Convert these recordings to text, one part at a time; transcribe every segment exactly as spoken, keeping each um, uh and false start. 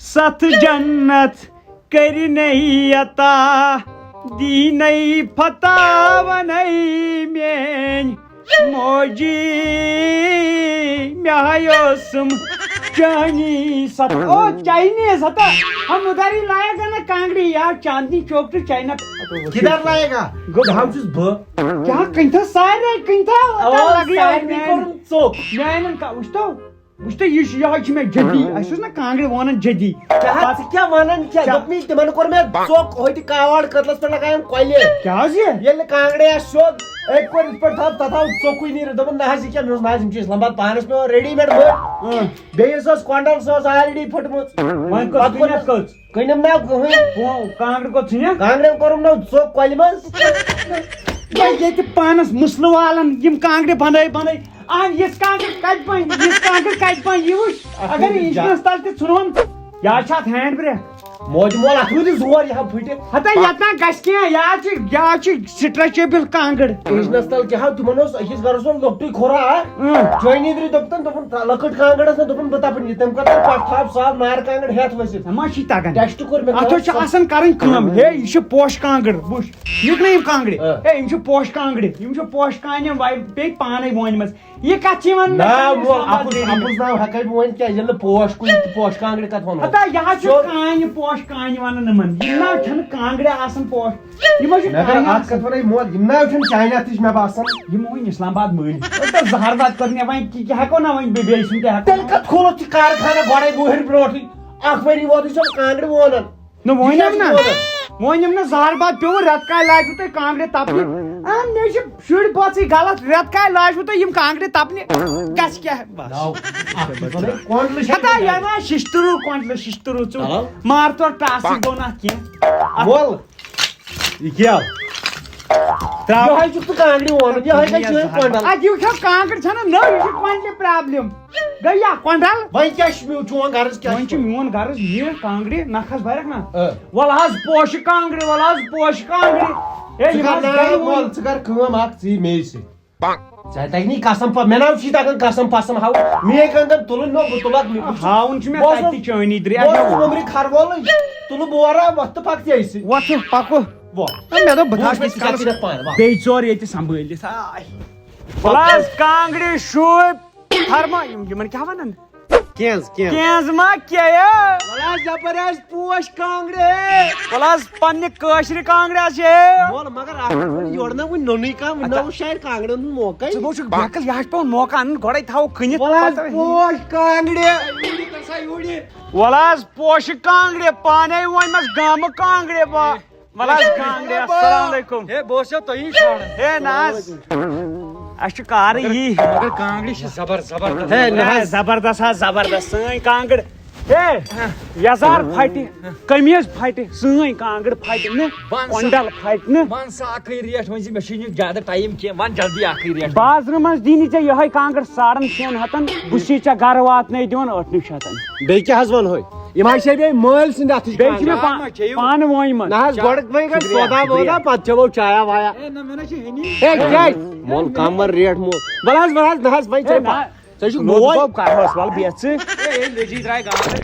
ستھ جنت کٔرِنَے عطا، دیٖنَے فتح وَنَے میٲنۍ موجی۔ مےٚ ہاے اوسُم چانی ست-، او، چاینیز ہتا۔ ہم ادھر ہی لائے گا نا کانگڑی یار، چاندنی چوک ٹو چائنا۔ کدھر لائے گا؟ گو-، بہٕ ہا چھُس بہٕ۔ کیٛاہ کٕنۍ تھو سارے، کٕنۍ تھو؟ او، لگے سارنٕے میانٮ۪ن، کوٚرُم ژوٚک۔ میانٮ۪ن کا-، وٕچھ تو، وٕچھ تو، یہِ چھُ، یہِ حظ چھُ مےٚ جدی۔ اَسہِ اوس نا کانٛگرِ وونان جدی۔ کیٛاہ؟ ژٕ کیٛاہ وَنان کیٛاہ؟ کیٛاہ؟ دوٚپمَے تِمَن کوٚر مےٚ ژوٚک، ہوٚتہِ کاوَڑ کٔدلَس پٮ۪ٹھ لَگایَم کۄلہِ۔ کیٛاہ حظ یہِ؟ ییٚلہِ نہٕ کانٛگرِ آسہِ سیوٚد، أکۍ کوٚر یِتھ پٲٹھۍ تھَپھ، تَتھ آو ژوٚکُے نیٖرِتھ۔ دوٚپُن، "نہ حظ، یہِ کیٛاہ؟" مےٚ اوس، "نہ حظ، یِم چھِ اِسلام آباد پانَس پٮ۪وان ریڈی میڈ مٔلۍ۔" اۭں۔ بیٚیہِ یُس اوس کۄنٛڈَل، سُہ اوس already پھٕٹمٕژ۔ وۄنۍ کۄس پَتہٕ کوٚر کٕنیٛاہ کٔژ؟ کٕنِم نہ کٕہٕنۍ۔ پو-، کانٛگرِ کوٚت ژھٕنیٛاہ؟ کانٛگرٮ۪ن کوٚرُم نہ ژوٚک کۄلہِ منٛز۔ ییٚلہِ ییٚتہِ پانَس مُسلہٕ والَن یِم کانٛگرِ بَنٲے بَنٲے، اہن، یِژھ کانٛگٕر کَتہِ بَنہِ؟ یِژھ کانٛگٕر کَتہِ بَنہِ؟ یہِ وٕچھ، اَتھ اگر چھُنہٕ اِنجنَس تَل تہِ ژھٕنہون، یا چھِ اَتھ hand brake۔ موج مول، اَتھ وٕچھ زور، یہِ ہا پھٕٹہِ۔ ہَتا یَتھ نہ گژھِ کینٛہہ، یا چھِ، یا چھِ stretchable کانٛگٕر۔ اِنجنَس تَل کیٛاہ ہا، تِمَن اوس أکِس گَرَس اوس لۄکٹُے کھۄرا، آ؟ اۭں۔ جوانی درٛے دوٚپتَن، دوٚپُن، "تَ-، لۄکٕٹ کانٛگٕر ٲس نہ؟" دوٚپُن، "بہٕ تَپَن یہِ۔" تٔمۍ کٔر تَتھ پٮ۪ٹھ تھَپھ صاف نارٕ کانٛگٕر ہٮ۪تھ ؤسِتھ۔ ژےٚ ما چھی تَگان؟ Test کوٚر مےٚ اَتھ کَران۔ حظ چھِ آسان کَرٕنۍ کٲم، ہے، یہِ چھِ پوشہٕ کانٛگٕر، وٕچھ۔ یِکھ نہ یِم کانٛگرِ۔ آ۔ ہے، یِم چھِ پوشہٕ کانٛگرِ، یِم چھِ پوشہٕ کانہِ وَے-، پیٚیہِ پانَے وونمٕژ۔ یہِ کَتھ چھِ یِوان نہ، مےٚ مو-، سمجھ اَپُز، یِوان؟ اَپُز ناو ہٮ۪کَے بہٕ ؤنِتھ کیٛاہ، ییٚلہِ نہٕ پوش کُلۍ تہٕ پوشہٕ کانٛگرِ کَتھ وَنو؟ ہتا، یہِ حظ چھُ سیوٚد۔ کانہِ پوشہٕ کانہِ وَنان یِمَن۔ یِم نہ چھَنہٕ کانٛگرِ آسان پوش۔ یِمو چھِ مےٚ کَرِ کانہِ اَکھ آسان۔ کَتھ وَنَے، مول، یِم نہ چھِنہٕ کاینات تہِ چھِ مےٚ باسان۔ یِم وٕنۍ اِسلام آباد مٲلۍ۔ أسۍ تَتھ زہر باد کٔر مےٚ وۄنۍ کہِ-، کہِ ہٮ۪کو نہ وۄنۍ بیٚیہِ بیٚیہِ سُنٛد تہِ ہٮ۪کو۔ تیٚلہِ کَتھ کھولُتھ یہِ کارخانہ گۄڈَے وُہٕرۍ برونٛٹھٕے؟ اَکھ ؤری ووت یہِ چھُ کانٛگرِ وونان۔ نہ، وۄنۍ یِم نہ، وۄنۍ یِم نہ زہر باد پیوٚو، رٮ۪تہٕ کالہِ لاجوٕ تۄہہِ کانٛگرِ تَپنہِ۔ آ، مےٚ چھِ شُرۍ بٲژٕے غلط، رٮ۪تہٕ کالہِ لاجوٕ تۄہہِ یِم کانٛگرِ تَپنہِ۔ گژھِ کیٛاہ؟ بَس۔ ناو اَکھ چیٖز وَنَے، کۄنٛڈلہٕ چھِ ہتا، یہِ اَنان شِشتٕروٗ کۄنٛڈلہٕ، شِشتٕروٗ ژٕ چلو۔ مار تورٕ ٹاسٕے گوٚو نہٕ اَتھ کینٛہہ۔ وَل۔ یہِ کیٛاہ؟ ترٛاو۔ یِہوٚے چھُکھ ژٕ کانٛگرِ وونان، یِہوٚے گژھِ چٲنۍ کۄنٛڈل۔ اَدٕ یہِ وٕچھو کانٛگٕر چھَنہٕ نٔو، یہِ چھِ کۄنٛڈلہِ problem۔ گٔے یا کۄنٛڈل؟ وۄنۍ کیٛاہ چھُ میون، چون غرض کیٛاہ وۄنۍ چھُ؟ چھُ میون غرض یہِ کانٛگرِ نَکھَس بَرَکھ نا۔ آ۔ وَلہٕ حظ پوشہٕ کانٛگرِ، وَلہٕ حظ پوشہٕ کانٛگرِ۔ ہے، ژٕ یِم کر حظ نا، گٔے وَل، وۄنۍ۔ ژٕ کر کٲم اَکھ، ژٕ یہِ مے سۭتۍ۔ ژےٚ تَگہِ نہٕ قسم پَ-، مےٚ نہ حظ چھِ تَگان قسم پَسم ہاوُن۔ میٲنۍ کانٛگٕر تُلٕنۍ نہ، بہٕ تُلہٕ اَکھ، مےٚ ہاوُن چھُ مےٚ بہٕ اوسُس، تَتہِ تہِ چٲنی درٛے۔ بہٕ اوسُس وۄمبرِ کھروولٕے، تُلہٕ بورا وۄتھ تہٕ پَکھ ژےٚ سۭتۍ۔ وۄتھ، پَکو۔ وۄتھ۔ ہے، مےٚ دوٚپ، بہٕ وٕچھ تھاوٕ مےٚ تِتھ کیٛاہ کَلَس چھِ رٮ۪تھ پانہٕ، وۄتھ۔ بیٚیہِ ژور ییٚتہِ سنٛبھٲلِتھ۔ آے۔ وَلہٕ حظ کانٛگرِ شوٗبۍ، فرما، یِم، یِمَن کیٛاہ وَنان؟ کینٛز، کینٛز۔ کینٛز ما کیٛاہ؟ وَلہٕ حظ یَپٲرۍ حظ پوش کانٛگرِ۔ وَلہٕ حظ پنٛنہِ کٲشرِ کانٛگرِ حظ چھِ۔ وَلہٕ مگر اَتھ چھُنہٕ یورٕ نہ وٕنہِ نوٚنُے کانٛہہ، وٕنہِ نہ اچھا۔ وُچھ شاید کانٛگرٮ۪ن ہُنٛد موقعے۔ ژٕ گوٚو چھُکھ بیکل، یہِ حظ چھِ پٮ۪وان موقعہٕ اَنُن گۄڈَے تھاوو کٕنِتھ، وَلہٕ حظ پَتہٕ۔ پوش کانٛگرِ۔ وَلہٕ حظ پوشہِ کانٛگرِ، پانَے وۄنۍ مَس گامہٕ کانٛگرِ با-، وَلہٕ حظ کانٛگرِ، السلام علیکُم۔ ہے، بہٕ اوسُس ژےٚ تۄہی ژھانٛڈان۔ ہے، نہ حظ، اَسہِ چھُ کارٕے یی۔ مگر کانٛگرِ چھِ زبر-، زبردست۔ ہے، نہ حظ۔ ہے، زبردست حظ، زبردست۔ سٲنۍ کانٛگٕر، ہے، یزار پھٹہِ، قمیٖض پھٹہِ، سٲنۍ کانٛگٕر پھٹہِ نہٕ، وَن سا۔ کۄنٛڈل پھٹہِ نہٕ۔ وَن سا اَکٕے ریٹ، وۄنۍ زِ مےٚ چھُے نہٕ زیادٕ ٹایم کینٛہہ، وَن جلدی اَکٕے ریٹ۔ بازرٕ منٛز دِنی ژےٚ یِہوٚے کانٛگٕر ساڑن شٮ۪ن ہَتَن، بہٕ چھُسے ژےٚ گرٕ واتنٲے دِوان ٲٹھنٕے شیٚتَن۔ بیٚیہِ کیٛاہ حظ وَنہوے؟ یِم حظ چھِ بیٚیہِ مٲلۍ سٕنٛدۍ اَتھٕچ بیٚیہِ چھِ مےٚ کانٛگٕر۔ پا-، پانہٕ وٲنۍ منٛز۔ نہ حظ، گۄڈٕ وۄنۍ گژھِ شُکریہ، سودا وودا، شُکریہ۔ پَتہٕ چٮ۪مو چایا وایا۔ ہے، نہ، مےٚ نہ چھِ ہیٚنی۔ ہے، کیٛازِ؟ مول کَم وَن ریٹ مول۔ وَلہٕ حظ، وَلہٕ حظ، نہ حظ، وۄنۍ ہے، ژےٚ نہ۔ پَ-، ژےٚ چھُکھ لوٚت بوے۔ گوٚو، کَر حظ، وَلہٕ بیٚہہ ژٕ۔ ہے، ہے، لٔجی درٛاے گاڈٕ۔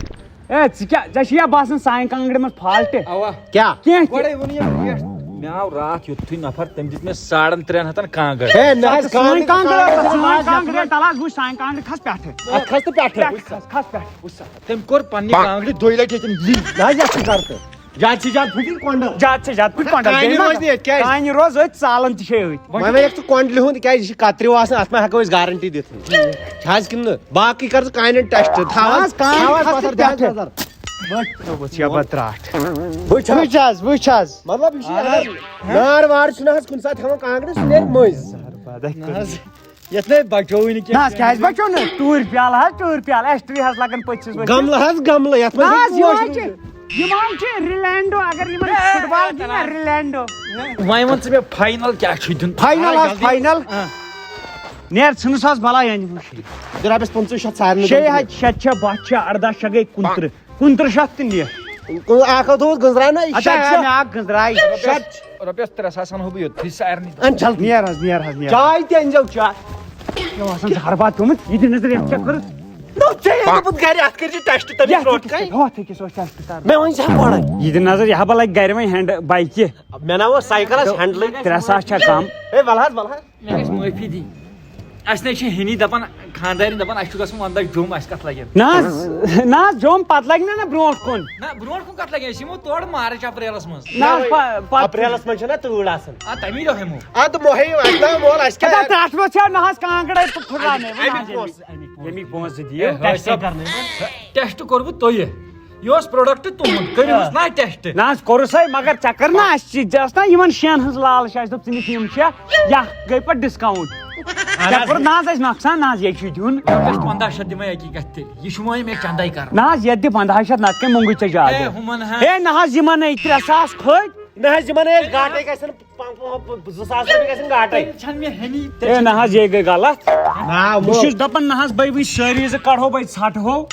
ہے، ژٕ کیٛاہ، ژےٚ چھِ یا باسان سانہِ کانٛگرِ منٛز فالٹ؟ اَوا۔ کیٛاہ؟ کینٛہہ تہِ۔ گۄڈَے ووٚن یِم ریٹ۔ مےٚ آو راتھ یُتھُے نفر، تٔمۍ دِژ مےٚ ساڑن ترٛٮ۪ن ہَتَن کانٛگٕر۔ ہے، نہ حظ، سٲنۍ کانٛگٕر کانٛگٕر، ٲس، سٲنۍ کانٛگٕر، تَلہٕ حظ وٕچھ سانہِ کانٛگرِ کھَس پٮ۪ٹھٕ۔ اَتھ کھَس تہٕ پٮ۪ٹھٕ۔ پٮ۪ٹھٕ کھَس، کھَس پٮ۪ٹھٕ، وٕچھ سا۔ تٔمۍ کوٚر پننہِ کانٛگرِ دۄیہِ لٹہِ ییٚتٮ۪ن یی۔ نہ حظ، یَتھ چھِ ضرتہٕ۔ زیادٕ چھِ زیادٕ پھٕٹِنۍ کۄنٛڈل۔ زیادٕ چھِ زیادٕ پھٕٹۍ کۄنٛڈل۔ کانہِ بیٚیہِ ما روزِ نہٕ ییٚتہِ، کیٛازِ؟ کانہِ روز أتھۍ ژالن تہِ چھے أتھۍ۔ وۄنۍ وۄنۍ یَتھ ژٕ کۄنٛڈلہِ ہُنٛد، کیٛازِ یہِ چھِ کترِو آسان، اَتھ ما ہٮ۪کو أسۍ گارنٹی دِتھ؟ چھِ حظ کِنہٕ نہٕ؟ باقٕے کر ژٕ کانٮ۪ن ٹیسٹ، تھاو نہ حظ، حظ، کانہِ تھاو حظ کھسہِ پتھر، پٮ۪ٹھٕ۔ تھاو حظ نظر۔ وٕچھ، وٕچھ، یَپٲرۍ ترٛٹھ۔ وٕچھ حظ۔ وٕچھ حظ، وٕچھ حظ۔ مطلب، یہِ چھُ اہن حظ۔ نار وار چھُنہٕ حظ کُنہِ ساتہٕ ہٮ۪وان کانٛگرِ، سُہ نیرِ مٔنٛزۍ۔ نہ حظ۔ یتھ نے بچووٕے نہٕ کینٛہہ۔ نہ حظ، کیٛازِ بچو نہٕ؟ ٹوٗرۍ پیالہٕ حظ، ٹوٗرۍ پیالہٕ، ایسٹری حظ لگان پٔژھِس ؤژھِس۔ گملہٕ حظ، گملہٕ، یتھ نہ منٛز حظ، یِم پوش حظ چھِ، روٗزِتھ۔ یِم حظ چھِ ریلینڈو، اگر یِمن فٹ بال گِنٛدِ نا، ریلینڈو۔ وۄنۍ وَن ژٕ مےٚ فاینل کیٛاہ چھُے دیُن؟ فاینل آ، حظ، جلدی۔ فاینل۔ آ۔ نیر، ژھٕنُس حظ بلاے أنۍ وٕچھ۔ رۄپیَس پٕنٛژٕہ شیٚتھ سارنٕے شیٚیہِ دۄن۔ ہَتہِ، شیٚتھ چھےٚ، بَہہ چھےٚ، اَرداہ چھےٚ، گٔے کُنترٕہ۔ کُنترٕہ شیٚتھ تہِ نیر۔ اَکھ ہَتھ دۄہ گٔنٛزراے نہ یہِ اچھا، شیٚتھ اچھا، چھےٚ۔ مےٚ اَکھ گٔنٛزراے۔ شیٚتھ۔ رۄپیَس ترٛےٚ ساس اَنہٕ ہو بہٕ یوٚتتھٕے سارنٕے۔ اَن جلدی۔ نیر حظ، نیر حظ، نیر۔ چاے تہِ أنۍزیو، چاے۔ مےٚ باسان زہر باد پیوٚمُت، یہِ دِ نظر یَتھ کیٛاہ کٔرٕتھ۔ نو، ژےٚ ییٚلہِ دوٚپُتھ گرِ اَتھ کٔرۍ زِ ٹیسٹ تَمِچ یَتھ برونٛٹھ ہیٚکہِ کَنہِ۔ ہۄتھ ہیٚکہِ سۄ ٹیسٹ کَرُن۔ مےٚ ؤنۍ زِ ہۄڑے۔ یہِ دِ نظر، یہِ ہا بلایہِ گرِ وۄنۍ ہینڈ بایکہِ۔ مےٚ نا اوس سایکلس ہینڈلٕے۔ ترٛےٚ ساس چھا کم؟ ہے، وَلہٕ حظ، وَلہٕ حظ۔ مےٚ گژھِ معٲفی دِنۍ۔ اَسہِ نَے چھِ ہینی دَپان، خانٛدارِنۍ دَپان، اَسہِ چھُ گژھُن وَنٛدَس جوٚم، اَسہِ کَتھ لَگن؟ نہ حظ، نہ حظ، جوٚم پَتہٕ لَگہِ نہ، نہ برونٛٹھ کُن۔ نہ، برونٛٹھ کُن کَتھ لَگہِ؟ أسۍ یِمو تورٕ مارٕچ اپریلَس منٛز۔ نہ حظ، پَ-، پَتہٕ اپریلس منٛز چھَنہ تۭر آسان۔ آ، تَمی دۄہ ہٮ۪مو۔ اَدٕ مۄہے، اَسہِ نہ مول، اَسہِ کیٛاہ؟ اَدٕ تَتھ منٛز چھا نہ حظ کانٛگٕر اَتہِ پھٕٹراونَے؟ اَمِکۍ پونٛسہٕ، اَمِکۍ پونٛسہٕ دِیِو۔ ہے، ٹیسٹ کَرنَے۔ ٹیسٹ کوٚروٕ تۄہہِ؟ یہِ اوس پروڈکٹ تُہُنٛد، کٔرِو حظ نہ ٹیسٹ۔ نہ حظ، کوٚرُس ہے، مگر ژےٚ کٔر نہ اَسہِ چیٖز، ژےٚ ٲس نہ یِمن شٮ۪ن ہٕنٛز لالچ، اَسہِ دوٚپ ژٕ نِکھ یِم چھےٚ، یَتھ گٔے پَتہٕ ڈِسکاوُنٛٹ۔ اَہَن ژےٚ حظ۔ کوٚر نہ حظ اَسہِ نۄقصان، نہ حظ، ییٚتہِ چھُے دیُن۔ پٮ۪ٹھ پنٛداہ شیٚتھ دِمے حقیٖقت تیٚلہِ، یہِ چھُ وۄنۍ مےٚ چندے کرُن۔ نہ حظ، یَتھ دِ پنٛداہ شیٚتھ، نَتہٕ کَمہِ مۄنٛگُے ژےٚ زیادٕ؟ ہے، ہُمن ہا۔ ہے، نہ حظ، یِمن ہے ترٛےٚ ساس کھٔتۍ۔ نہ حظ، یِمن ہے گاٹے گژھن۔ پانٛژھ، پانٛژھ، زٕ ساس رۄپیہِ گژھن گاٹے۔ تیٚلہِ چھَنہٕ مےٚ ہٮ۪نی۔ ہے نہ حظ، یے گٔے غلط۔ نہ، بہٕ چھُس دَپان نہ حظ، بہٕ وٕچھ سٲری زٕ کَڑہو، بہٕ ژھٹہو،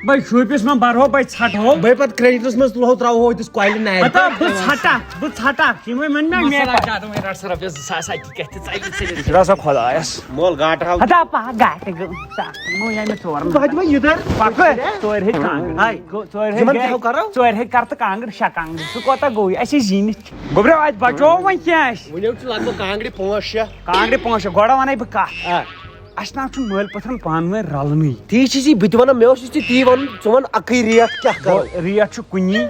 بہٕ شوٗپِس منٛز بَرہو، بہٕ ژھٹہو۔ بہٕ پَتہٕ کرٛیڈِٹَس منٛز تُلہو، ترٛاوہو أتِس کۄلہِ نَرِ۔ ہتا بہٕ ژھٹہٕ، بہٕ ژھٹہٕ، یِمَے وَنہِ مےٚ مےٚ مسلہ کَتھ۔ زیادٕ وۄنۍ رَٹ سا رۄپیَس زٕ ساس اَتی کَتھِ ژَلہِ ژٔلِتھ۔ شُکر سا خۄدایَس۔ مول گاٹہٕ ہاو۔ ہتا پَہہ گاٹہٕ گوٚو، سا، یِمو یہِ مےٚ ژور نَفر۔ بہٕ ہَتہِ وۄنۍ یہِ دَر۔ پَکھ ژورِ ہیٚتہِ کانٛگٕر۔ ہاے۔ ژورِ ہیٚتہِ یِمَن گاٹہٕ۔ کیٛاہ کَرو؟ ژورِ ہیٚتہِ کَر تہٕ کانٛگٕر، شےٚ کانٛگٕر۔ سُہ کوتاہ گوٚو؟ اَسہِ ہے زیٖنِتھ۔ گوٚبرو، اَتہِ بچوو وۄنۍ کینٛہہ اَسہِ۔ وٕنیُک چھُ لگ بگ کانٛگرِ پانٛژھ شےٚ۔ کانٛگرِ پانٛژھ شےٚ۔ گۄڈٕ وَنَے بہٕ کَتھ۔ آ۔ اَسہِ نہ چھُنہٕ مٲلۍ پٔتھرَن پانہٕ ؤنۍ رَلنٕے۔ تی چھِ زِ بہٕ تہِ وَنان، مےٚ اوس یہِ ژےٚ تی وَنُن، ژٕ وَن اَکٕے ریٹ کیٛاہ کَرو؟ بہٕ، ریٹ چھُ کُنی۔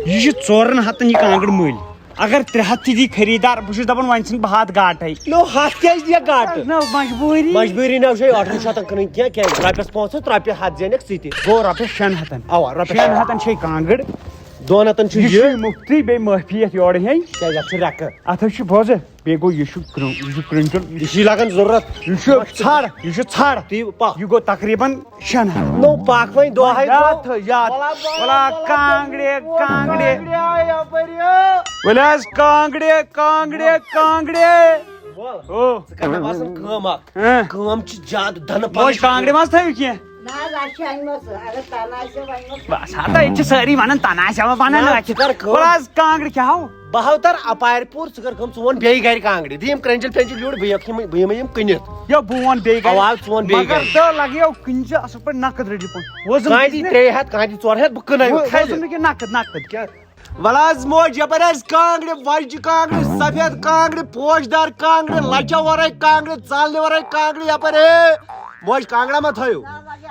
یہِ چھُ ژورَن ہَتَن یہِ کانٛگٕر مٔلۍ۔ اگر ترٛےٚ ہَتھ تہِ دی خریٖدار، بہٕ چھُس دَپان وۄنۍ ژھٕن بہٕ ہَتھ گاٹَے۔ نو، ہَتھ کیٛازِ دِیَکھ گاٹہٕ؟ نہ، مجبوٗری۔ مجبوٗری نہ چھے ٲٹھَن شَتَن کٕنٕنۍ کینٛہہ، کیٛازِ؟ رۄپیَس پانٛژھ ہَتھ، رۄپیہِ ہَتھ زینَکھ ژٕ تہِ۔ گوٚو رۄپیَس شٮ۪ن ہَتَن۔ اَوا، رۄپیَس شٮ۪ن ہَتَن چھے کانٛگٕر۔ دۄن ہَتَن چھُ یہِ یہِ۔ چھُے مُفتٕے، بیٚیہِ معٲفی یَتھ یورٕ ہیٚنۍ۔ کیٛازِ اَتھ چھِ رٮ۪کہٕ؟ اَتھ حظ چھُ بوزٕ، بیٚیہِ گوٚو یہِ چھُ کرٛو-، یہِ چھُ کرٛنٛجُل، یہِ یہِ چھُے لَگان ضروٗرت۔ یہِ چھُ ژھَر، یہِ چھُ ژھَر۔ تُہۍ پَکھ۔ یہِ گوٚو تقریٖباً شٮ۪ن ہَتَن۔ نو پَکھ وۄنۍ دۄہَے یاد گوٚو۔ تھٲو، یاد۔ وَلا، وَلا، وَلا، وَلا، کانٛگرِ، وَلا، کانٛگرِ۔ کانٛگرِ آے یَپٲرۍ۔ ؤلۍ حظ کانٛگرِ، کانٛگرِ، کانٛگرِ۔ وَل۔ او۔ ژٕ کَر مےٚ باسان کٲم اَکھ۔ ہہ۔ کٲم چھِ زیادٕ دَنہٕ موج پَلَس چھِ کانٛگرِ منٛز تھٲیِو کینٛہہ۔ نہ حظ، اَسہِ چھِ اَنِمَژٕ، اگر تَنہٕ آسہِ وۄنۍ اوس۔ بَس ہَتا، ییٚتہِ چھِ سٲری وَنان تَنہٕ آسہِ ہا وۄنۍ بَنان نہ، اَتہِ۔ ژٕ کَر کٲم۔ وَلہٕ حظ کانٛگرِ کیٛاہ ہاو؟ بہٕ ہاوٕ تَر اَپارِ پوٗر، ژٕ کَر کٲم، ژٕ وَن بیٚیہِ گَرِ کانٛگرِ۔ دِ یِم کرٛنٛجِل پھٮ۪نٛجِل یورٕ، بہٕ یَکھ یِم، بہٕ یِمَے یِم کٕنِتھ۔ یو، بہٕ وَن بیٚیہِ گَرِ۔ اَوا، ژٕ وَن بیٚیہِ مگر گَرِ۔ تہٕ لَگہِ یو کُنہِ جایہِ اَصٕل پٲٹھۍ نقد رٔٹِتھ پٲٹھۍ۔ وۄزُم کانٛہہ دی ترٛےٚ ہَتھ، کانٛہہ دی ژور ہَتھ، بہٕ کٕنَے وۄنۍ وۄزُم کھَلہِ۔ نہٕ کینٛہہ، نقد، نقد۔ کیٛاہ؟ وَلہٕ حظ موج، یَپٲرۍ حظ کانٛگرِ، وۄزجہِ کانٛگرِ، سفید کانٛگرِ، پوشدار کانٛگرِ، لَچَو وَرٲے کانٛگرِ، ژالنہِ وَرٲے کانٛگرِ، یَپٲرۍ ہے۔ موج کانٛگرا ما تھٲیِو؟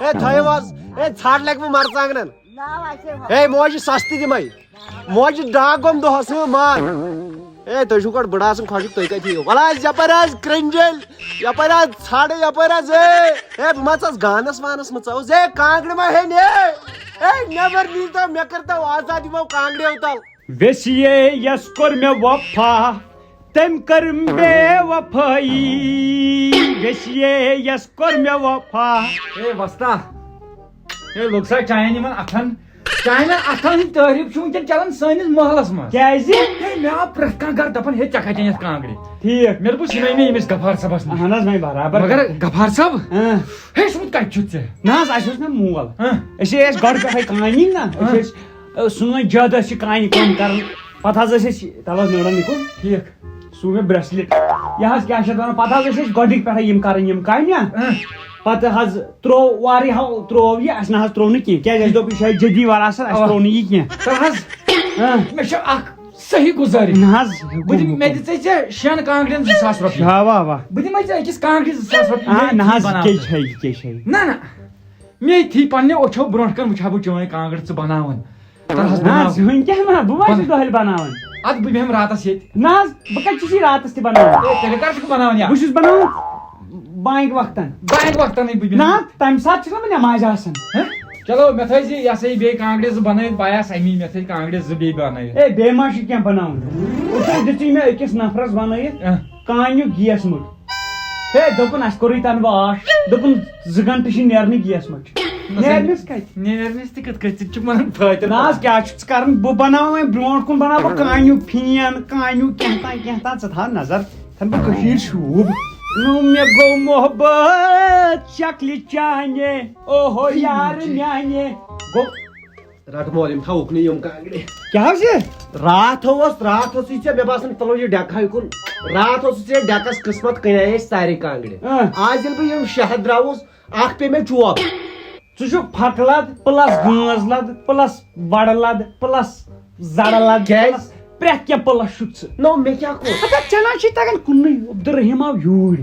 ہے تھٲیِو حظ۔ ہے ژھَٹ لَگہِ وۄنۍ مَرژٕوانٛگنَن۔ ہے موج، یہِ سَستہٕ دِمَے۔ موج، ڈاکھ گوٚم دۄہَس ہیوٗ مار۔ ہے، تُہۍ چھِو گۄڈٕ بٕڑٕ آسان خۄشِک، تُہۍ کَتہِ یِیِو؟ وَلہٕ حظ یَپٲرۍ حظ کرٛنٛجِل، یَپٲرۍ حظ ژھَڑٕ، یَپٲرۍ حظ ہے۔ ہے، بہٕ ما ژَس گانَس وانَس منٛز ژَوُس؟ ہے، کانٛگرِ ما ہیٚنۍ ہے؟ ہے، نٮ۪بَر نیٖرتو، مےٚ کٔرتو آزاد، یِمو کانٛگرٮ۪و تَل۔ ویسیے یس کوٚر مےٚ وفا، تٔمۍ کٔرٕم بے وفٲیی۔ ویسیے یس کوٚر مےٚ وفا۔ اے وۄستا، اے لوٚگ سا چانٮ۪ن یِمن اتھن؟ چانٮ۪ن اتھن ہٕنٛز تعریٖف چھِ وٕنکٮ۪ن چلان سٲنِس محلس منٛز۔ کیازِ؟ ہے، مےٚ آو پرٛٮ۪تھ کانٛہہ گرٕ دپان، ہے، ژےٚ کتہِ انیتھ کانٛگرِ؟ ٹھیٖک۔ مےٚ دوٚپُس، یِمے مےٚ ییٚمِس غفار صٲبس نِش۔ اہن حظ، وۄنۍ برابر۔ مگر غفار صٲب، اۭں۔ ہے، سُہ کتہِ چھُ ژےٚ؟ نہ حظ، اسہِ اوس نہ مول۔ اۭں۔ أسۍ ٲسۍ گۄڈٕ پٮ۪ٹھے کامہِ نا، أسۍ اۭں۔ ٲسۍ، سٲنۍ جد ٲسۍ یہِ کامہِ کٲم کران۔ پتہٕ حظ ٲسۍ أسۍ، تَلہٕ حظ نٔرَن یِکُن۔ ٹھیٖک۔ سُہ گوٚو bracelet۔ یہِ حظ کیٛاہ چھِ اَتھ وَنان، پَتہٕ حظ ٲسۍ أسۍ گۄڈٕنِکۍ پٮ۪ٹھَے یِم کَرٕنۍ، یِم کامہِ نا۔ اۭں۔ پَتہٕ حظ ترٛوو واریاہو، ترٛوو یہِ، اَسہِ نہ حظ ترٛوو نہٕ کینٛہہ۔ کیٛازِ اَسہِ دوٚپ، یہِ چھِ اَسہِ جدی وراثت، اَسہِ اَوا۔ ترٛوو نہٕ یہِ کینٛہہ۔ تَلہٕ حظ۔ اۭں۔ مےٚ چھِ اَکھ صحیح گُزٲرِش۔ نہ حظ، بہٕ دِمہٕ، مےٚ دِژے ژےٚ شٮ۪ن کانٛگرٮ۪ن زٕ ساس رۄپیہِ۔ اَوا، اَوا۔ بہٕ دِمَے ژےٚ أکِس کانٛگرِ زٕ ساس رۄپیہِ۔ آ، مےٚ نہ حظ، بَناو یہِ کیٛاہ ژٕ۔ چھےٚ، یہِ کیٛاہ چھےٚ؟ نہ، نہ۔ مے تھی پننہِ أچھو برونٛٹھ کن وٕچھِ ہا بہٕ چٲنۍ کانٛگٕر ژٕ بناوان۔ تَلہٕ حظ نہ بناو۔ حظ، وٕنۍ کیٛاہ وَنان؟ بہٕ ما چھُس بن- دۄہلہِ بناوان؟ اَدٕ بہٕ بیٚہمہٕ راتس ییٚتہِ۔ نہ حظ، بہٕ کَتہِ چھُس یہِ راتس تہِ بناوان؟ اے، تیٚلہِ کر چھُکھ بناوان یا؟ بہٕ چھُس بناوان بانٛگہِ وقتن۔ بانٛگہِ وقتنٕے بہٕ بیٚہمہٕ۔ نہ، تَمہِ ساتہٕ چھُنہ بہٕ نٮ۪مازِ آسان۔ ہہ؟ چلو، مےٚ تھٲیزِ یہِ ہسا یہِ بیٚیہِ کانٛگرِ زٕ بنٲوِتھ، بہٕ آیس اَمی، مےٚ تھٲیزِ کانٛگرِ زٕ بیٚیہِ بنٲوِتھ۔ اے، بیٚیہِ ما چھُ کینٛہہ بناوُن؟ وٕچھو، دِژٕے مےٚ أکِس نفرس بنٲوِتھ۔ اہ۔ کانیُک گیس مُٹ۔ ہے، دوٚپُن، اَسہِ کوٚرُے تَنہٕ واش۔ دوٚپُن، زٕ گھنٹہٕ چھِ نیرنٕے گیس مُٹ۔ نہ سا، نیرنَس کَتہِ؟ نیرنَس تہِ کِتھ کٔنۍ؟ ژٕ تہِ چھُکھ وَنان فٲطر۔ نہ حظ، کیٛاہ چھُکھ ژٕ کَران؟ بہٕ بَناوٕ وۄنۍ برونٛٹھ کُن، بَناوٕ بہٕ کانیُک پھین، کانیُک کینٛہہ تام، کینٛہہ تام۔ ژٕ تھاو نظر، تھَن بہٕ کٔشیٖر شوٗب۔ نو مےٚ گوٚو محبت شکلہِ چانہِ، اوہو یار میانہِ۔ گوٚو رٹ مول، یِم تھاوُکھ نہٕ یِم کانٛگرِ۔ کیٛاہ حظ چھِ؟ راتھ اوس، راتھ اوسُے ژےٚ، مےٚ باسان، تُلو یہِ ڈٮ۪کہٕ ہاوِ کُن۔ راتھ اوسُے ژےٚ ڈٮ۪کس قٕسمت، کٕنے اَسہِ سارے کانٛگرِ۔ اۭں۔ آز ییٚلہِ بہٕ یِم شےٚ ہتھ درٛاوُس، اکھ پیٚیہِ مےٚ چوب۔ ژٕ چھُکھ پھکہٕ لد پلس گٲنز لد پلس وڑٕ لد پلس زڑٕ لد۔ کیٛازِ؟ پلس پرٛٮ۪تھ کینٛہہ پلس چھُکھ ژٕ۔ نو، مےٚ کیٛاہ کوٚر؟ ہتا ژےٚ نہ چھُے تگان کُنُے۔ عبدالرحیم آو یوٗرۍ۔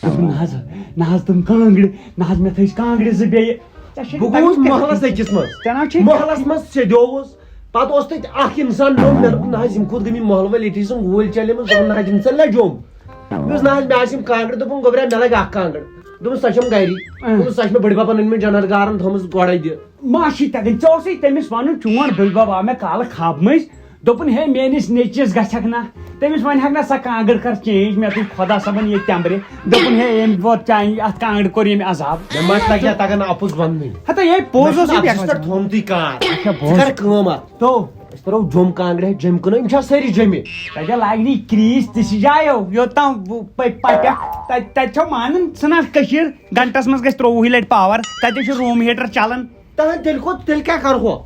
دوٚپُن، نہ حظ، نہ حظ تِم کانٛگرِ، نہ حظ مےٚ تھٲوِس کانٛگرِ زٕ بیٚیہِ۔ ژےٚ چھُے بہٕ تگان گوٚوُس کتھٕے۔ محلس أکِس منٛز۔ ژےٚ نہ چھُے محلس منٛز سیٚدیووُس۔ پتہٕ اوس تتہِ اکھ انسان، نو، مےٚ دوٚپ، نہ حظ، یِم کوٚت گٔمٕتۍ محلہٕ وٲلۍ؟ ییٚتہِ ٲسۍ یِم گوٗلۍ چلے مٕژ، دوٚپُن، نہ حظ، یِم ژٕ لجوم۔ مےٚ دوٚپُس، نہ حظ، مےٚ آسہِ یِم کانٛگرِ۔ دوٚپُن، گوٚبریا، مےٚ لگہِ اکھ کانٛگٕر۔ دوٚپُن، سۄ چھم گری۔ دوٚپُن، سۄ چھِ مےٚ بٔڈۍ ببن أنۍ مٕژ جنت گارن، تھٲومٕژ گۄڈے دِ۔ ما چھُے تگان، ژےٚ اوسُے تٔمِس ونُن، چون بٔڈۍ بب آو مےٚ کالہٕ خاب مٔنٛزۍ، دوٚپُن، ہے، میٲنِس نیٚچوِس گژھکھ نہ، تٔمِس ونہِ ہکھ نہ سۄ کانٛگٕر کر چینج، مےٚ تُج خۄدا صٲبن ییٚتہِ تٮ۪مبرِ۔ دوٚپُن، ہے، أمۍ ووت چانہِ اتھ کانٛگرِ کوٚر ییٚمۍ عذاب۔ مےٚ ما چھِ لگہِ ہا تگان اپُز وننٕے۔ ہتا یے پوٚز اوس یہِ مےٚ چھُنہٕ بیکھ اپزس پٮ۪ٹھ تھوٚمتُے کار۔ اچھا، ژٕ بوز۔ کر کٲم اکھ۔ تو۔ أسۍ پرو جوٚم کانٛگرِ ہیٚتھ، جوٚمہِ کٕنو، یِم چھا سٲری جوٚمہِ؟ تتہِ لاگہِ نہٕ یہِ کریٖس تہِ سجایو یوٚت تام پتہ۔ تتہِ چھو مانان ژھٕنان کٔشیٖر، گنٹس منٛز گژھِ ترٛۆوُہٕے لٹہِ پاور۔ تتہِ چھُ روٗم ہیٹر چلان۔ تہٕ تیٚلہِ کوٚت، تیٚلہِ کیٛاہ کرہو؟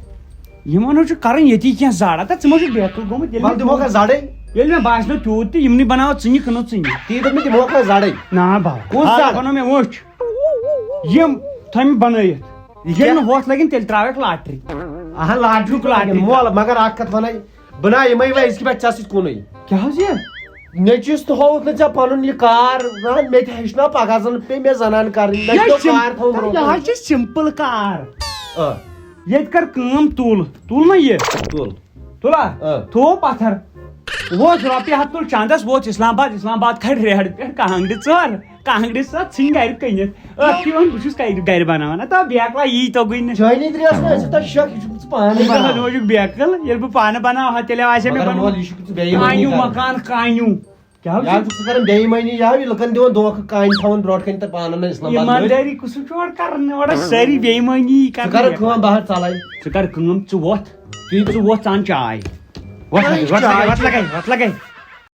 یِمن حظ چھُ کرٕنۍ ییٚتی کینٛہہ زڑ۔ تتھ ژٕ ما چھُکھ بیقل گوٚمُت؟ ییٚلہِ وَلہٕ دِمہوکھ أسۍ زَڑٕے۔ ییٚلہِ مےٚ باسہِ نہٕ تیوٗت تہِ، یِمنٕے بناوو ژٕنہِ، کٕنو ژٕنہِ۔ تی دوٚپ مےٚ دِمہوکھ أسۍ زَڑٕے۔ نا با۔ کُس آ، زڑ؟ بنو مےٚ وٕچھ۔ یِم تھٲے مےٚ بنٲیِتھ۔ یہِ ییٚلہِ کیٛاہ؟ نہٕ ہۄتھ لگن، تیٚلہِ تراوکھ لاٹری۔ اہا، لاٹری لاٹری۔ مول، مگر اکھ کتھ ونے، بہٕ نا یِمے وۄنۍ أزکہِ پٮ۪ٹھ ژےٚ سۭتۍ کُنُے۔ کیٛاہ حظ یہِ؟ نیٚچوِس تہٕ ہووُتھ نہٕ ژےٚ پنُن یہِ کار، نہ، مےٚ تہِ ہیٚچھ نا پگاہ زن پیٚیہِ مےٚ زنان کرٕنۍ، مےٚ یہِ چھُ چھُ کار تھاوُن برونٛہہ یہِ کُن۔ حظ چھُ سمپل کار۔ آ، ییٚتہِ کر کٲم، تُل، تُل نا یہِ۔ تُل۔ تُلا؟ آ۔ تھوو پتھر۔ ووت رۄپیہِ ہتھ تُل چندس، ووت اسلام آباد، اسلام آباد کھڑ ریڑ پٮ۪ٹھ کانٛگرِ ژور، کانٛگرِ ژور ژھٕنۍ گرِ کٕنِتھ۔ ٲتھی ووٚن، بہٕ چھُس کَرِ گرِ بناوان۔ ہتا بیکلا یی توٚگُے نہٕ۔ چٲنی تریش نہٕ، أسۍ چھِ تۄہہِ شک، یہِ چھُکھ ژٕ پانہٕ یہِ بناوان۔ نوجُک بیکل، ییٚلہِ بہٕ پانہٕ بناوٕ ہا، تیٚلہِ آسہِ ہا مےٚ مگر بنومُت۔ مول، یہِ چھُکھ ژٕ بے ایٖمٲنی کانیوٗ کران۔ مکان کانیوٗ۔ کیٛاہ حظ یا چھُ؟ چھُکھ ژٕ کران بے ایٖمٲنی، یا یہِ لُکن دِوان دھوکہٕ، کانہِ تھاوان برونٛٹھ کَنہِ تہٕ پانہٕ نہٕ اسلام آباد وٲتۍ۔ ایٖماندٲری کُس چھُ اورٕ کران؟ اورٕ سٲری بے ایٖمٲنی ژٕ کر کران۔ کٲم، بہٕ ہا ژلے۔ ژٕ کر کٲم، ژٕ وۄتھ۔ ژٕ وۄتھ، ژٕ اَن چاے۔ وۄتھ لگے، وۄتھ لگے، وۄتھ لگے، وۄتھ لگے۔